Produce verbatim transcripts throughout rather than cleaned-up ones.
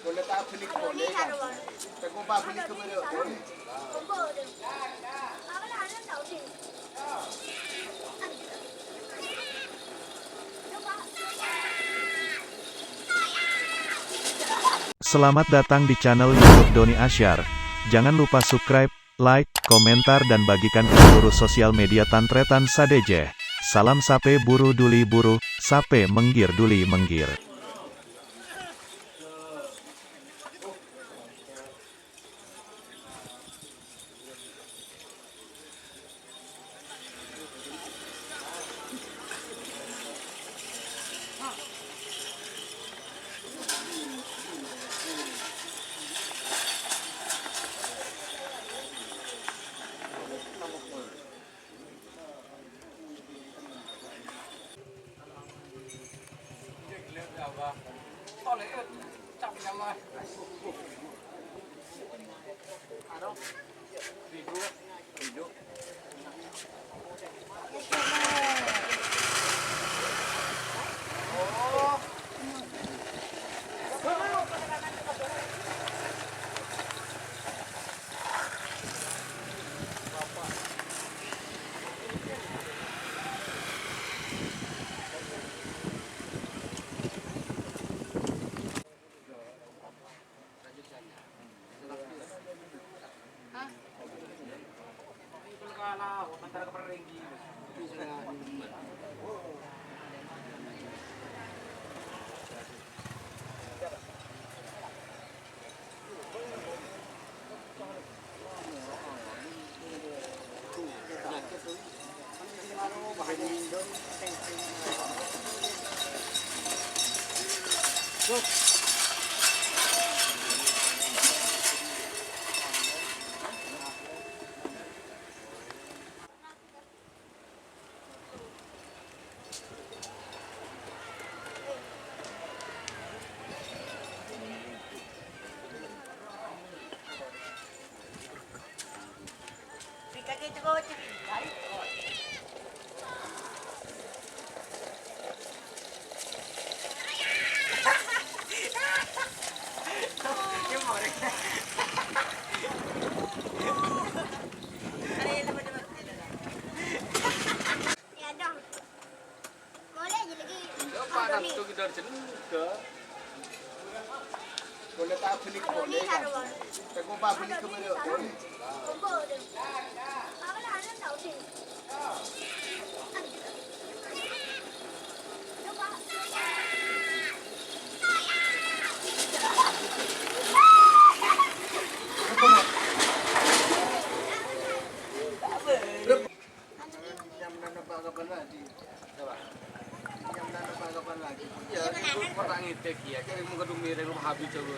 Selamat datang di channel YouTube Doni Asyar. Jangan lupa subscribe, like, komentar, dan bagikan ke seluruh sosial media tan-trètan sadhâjâ. Salam sapè buru duli buru, sapè mèngghir duli mèngghir. Nyamana bâ' kapala, Di. Coba. Nyamana bâ' kapala, Di. Iyâ, itu pernah ngedek, ya. Kayak mau kedung miring, lu habis coba.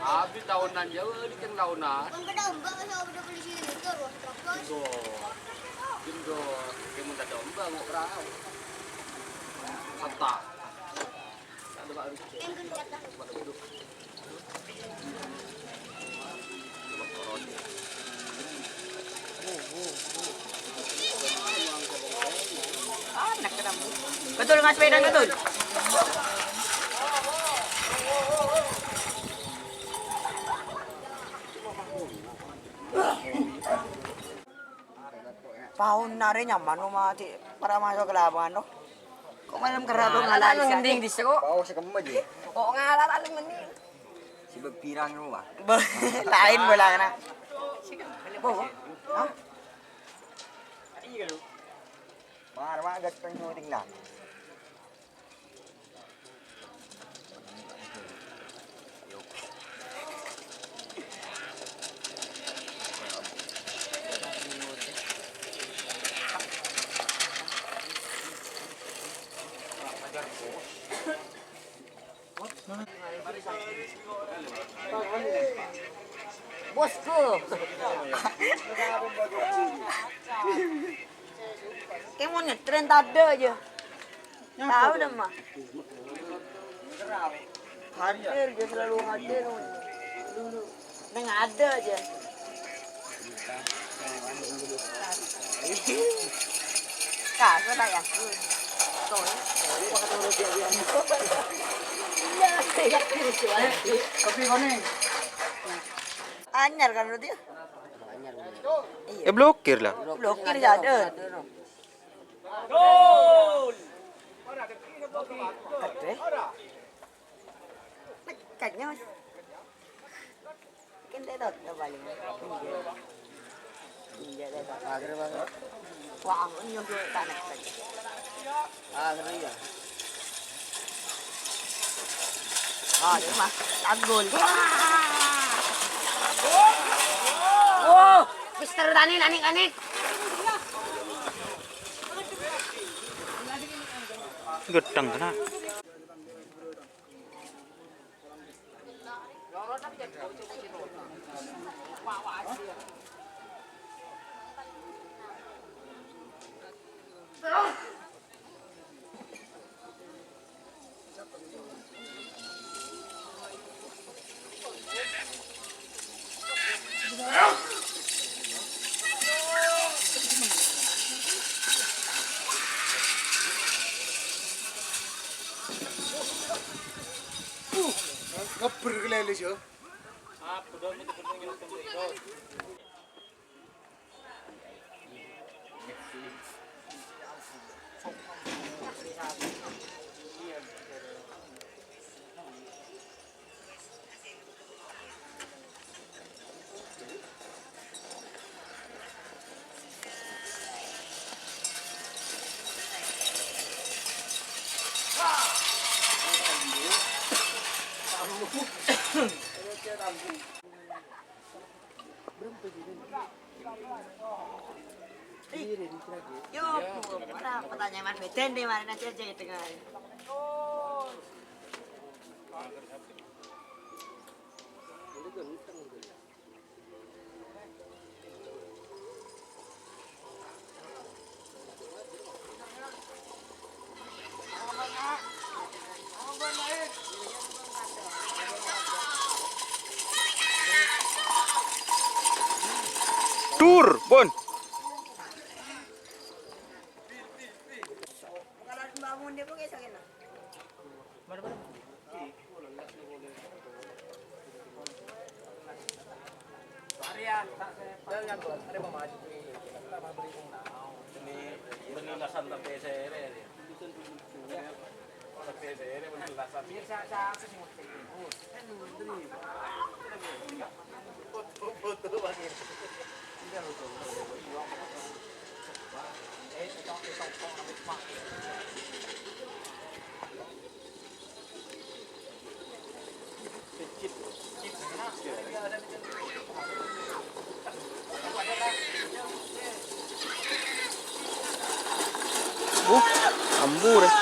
Habis tahunan jauh, ini kan tahunan. Kan bâdâ ombak, masa bâdâ polisi itu, terus. Indo. Indo. Kayak mau ada ombak, mau perahu. Kata. Betul, Mas Medan, betul. Paon arè nyaman, no, ma, cè', para maso' ka lapangan, no. Kok malem kerra, kok ngala' ngending dissa', kok. Paon sè kemma, jè. Kok ngala' ta' ngending. Sibuk pirang, no, Pak. Lain bola kana. Bo, hah? Mar, mar, gas penghuni tinggal. Bosku. Kemon nyetrèn tadâ' aja. Tahu deh, Mak. Hadir, dia selalu hadir. Neng ada aja. Kasar lah ya. Tuh. Kopi konèng. Anyar kan berarti ya? Iya. Ya, blokir lah. Blokir nggak ada. Gol. Gede. Pecahnya, Mas. Kan dia tahu, tahu paling. Iya. Iya, dia tahu. Akhir, Bang. Wah, ini yang dulu tak ada. Ah, ngeri ya. Ah, ini mah. Tanggul. Wah, Mister Dani nanik-nanik. Gedheng kena. Uh, ngeber kelele, Jo. Yo, ora pertanyaan Mas Medan deh, mari nanti aja ya dengar. Dur, pon. Uh, ambu deh.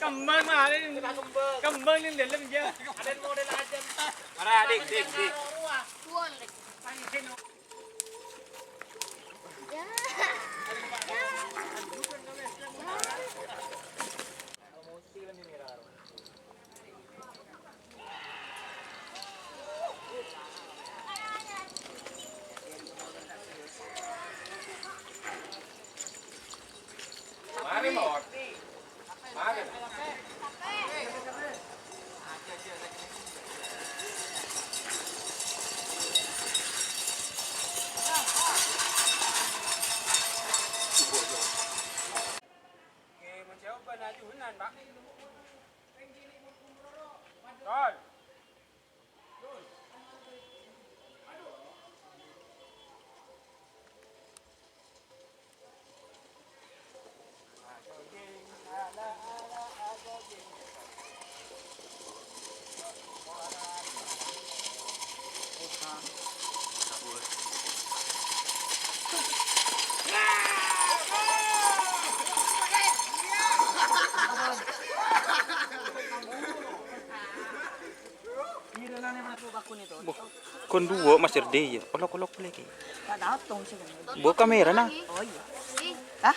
Kembang mah, kembang ning dalem ya. Ada model aja. Ora, dik, dik, dik. Mari, Mon. Mari. Boh, kon duwâ' Mas Erdi, ya. Olok-olok polè, Ki. Bo' kamera, nah. Oh, iya. Hah?